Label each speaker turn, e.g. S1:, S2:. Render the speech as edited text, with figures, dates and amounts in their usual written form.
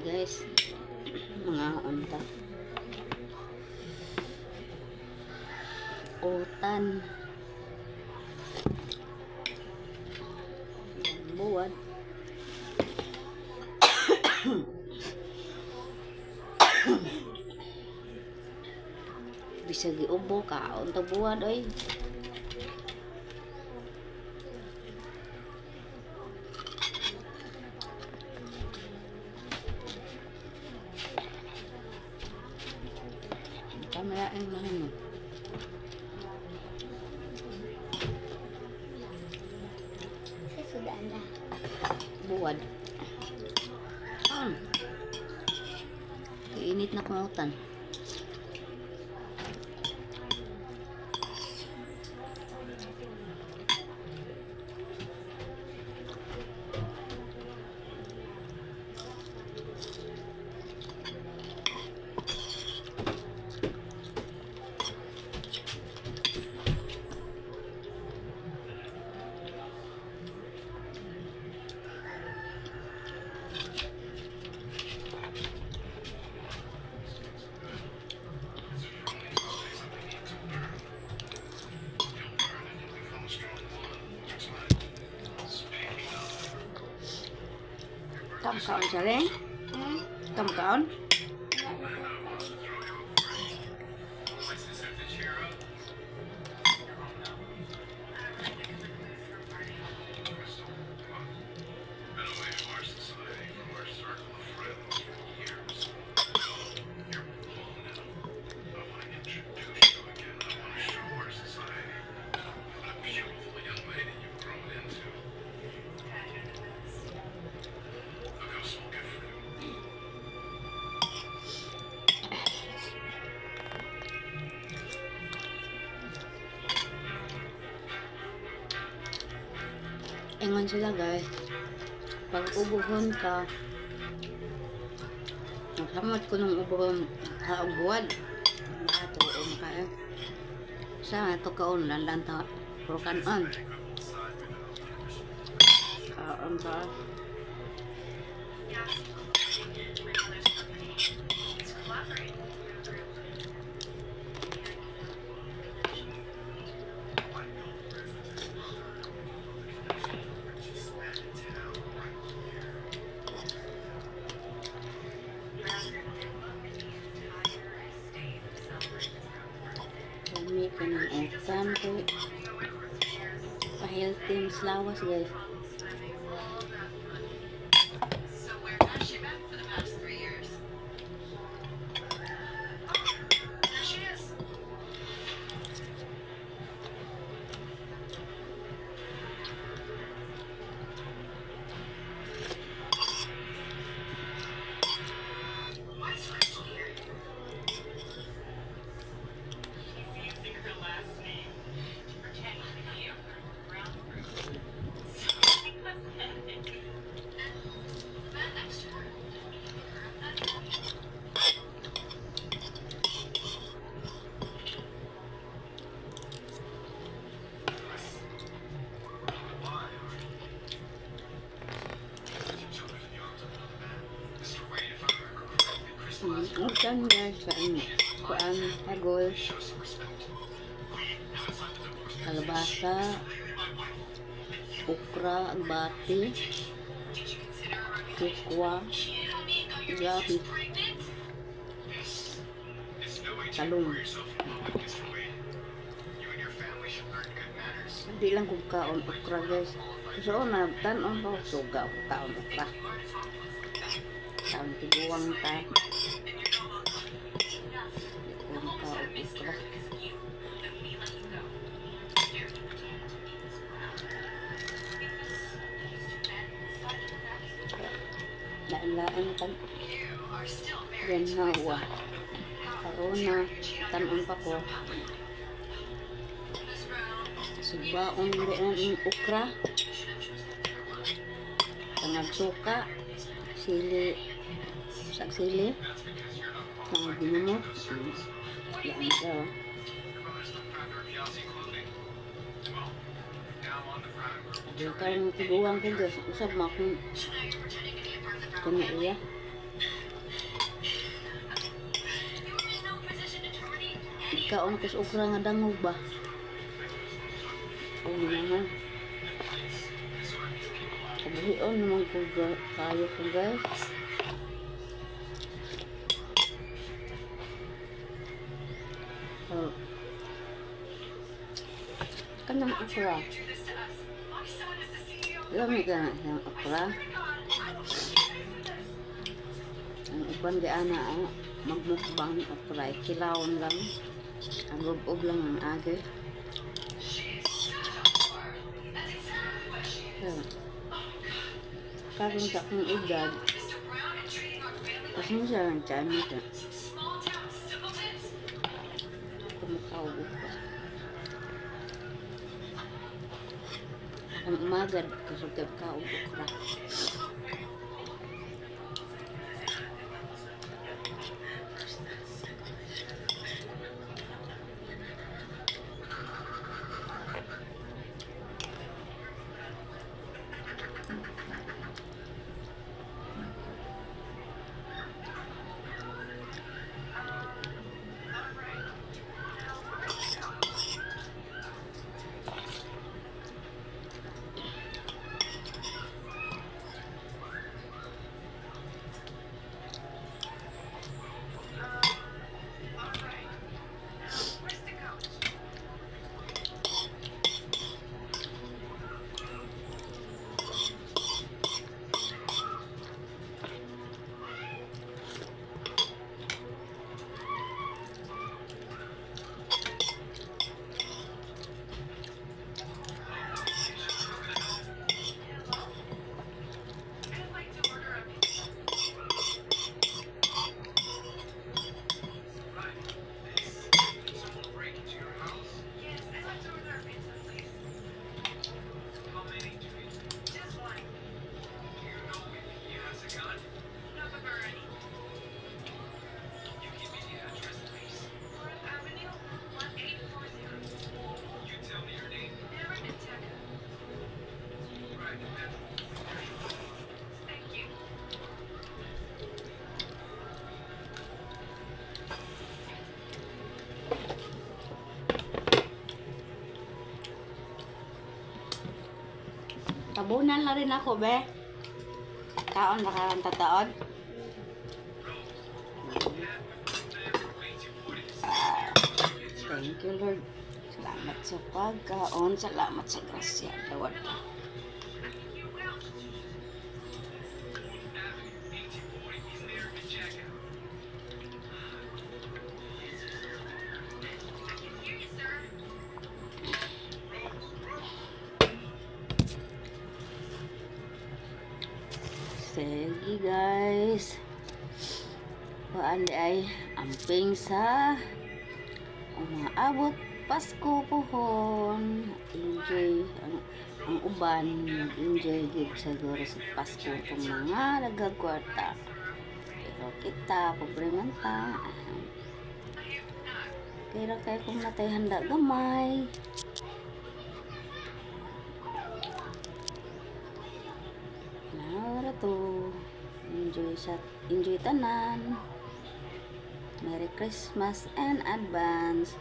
S1: Guys. Mga unta. Utan. Buwad. Bisag giubo kaon ta buwad oy. Kamera ang mahimo.
S2: Sa sudan na.
S1: Buwad. Ah. Kainit na kungutan. Kamkaon siya rin?
S2: Hmm?
S1: Kamkaon? Ingon sila, guys. Pag ubuhon ka, naghamot ko nung ubuhon haog buwad. Nakatuon ka eh. Sa ato kaon, lanlan ta, puro kanon. Kaon ka. Kami ka ng utan ko. Pa-healthy mas lawas, guys.
S3: So where has she been for the past 3 years? There she is. Why is Crystal here? She's using her last name to pretend to be a Brown group. So pathetic. The man next to her.
S1: Utan guys, kuan, kuan, hagol, kalabasa, okra, agbati,
S3: Did you consider a reputation?
S1: kukwa,
S3: Cheated on me and got your
S1: gabi,
S3: sisters pregnant?
S1: talong. Hindi lang kung kaon okra, guys. So na tan-on ko suga ko kaon okra. Kaon tiguang ta.
S3: And you're no longer with me. Enough.
S1: Di ko
S3: The whole
S1: makaon
S3: sad
S1: okra.
S3: mystery because of you. Of me letting go. Dare to pretend to be this proud. Because these two men inside the vacuum.
S1: Lain-lain tag
S3: You are still married to my
S1: ganhawa.
S3: son. How
S1: Karon
S3: dare
S1: na
S3: you cheat on your
S1: tan-on pa
S3: husband
S1: ko.
S3: so publicly? Miss Brown,
S1: Sugbaon di na ang okra,
S3: you should have chosen a better one.
S1: tangag suka, sili, sa sili, mga binumo. Yan ka. Di karon tiguang ko, guys. Usab ma kung
S3: So now you're pretending to be a part of the Brown
S1: kani
S3: family?
S1: iya. Kaon ko sa okra nga dangog ba. Oh, naman. Kabuhion naman ko kayo ko, guys. Oh. Kanang okra. Lami ka na siyang okra. Ang uban di ana ang magmukbang okra. Kilawon lang. Ang ub lang ang agi. So, karon sa akong edad, pasensya lang tiyan nito. Kumukawag ko. Akong umagad, kasugab ka og okra. Tabunan na rin ako, be. Kaon ba ka tataon? Ah, thank you, Lord. Salamat sa pagkaon. Salamat sa grasya, Lord. Sige, guys. Paali ay amping sa umaabot Pasko pohon. Enjoy ang uban. Enjoy gid siguro sa Pasko kung mga nagagkwarta. Pero kita, pobre man ta. Kaya kaya kung natay handa gamay. Nara to. Enjoy sa enjoy tanan. Merry Christmas and advance.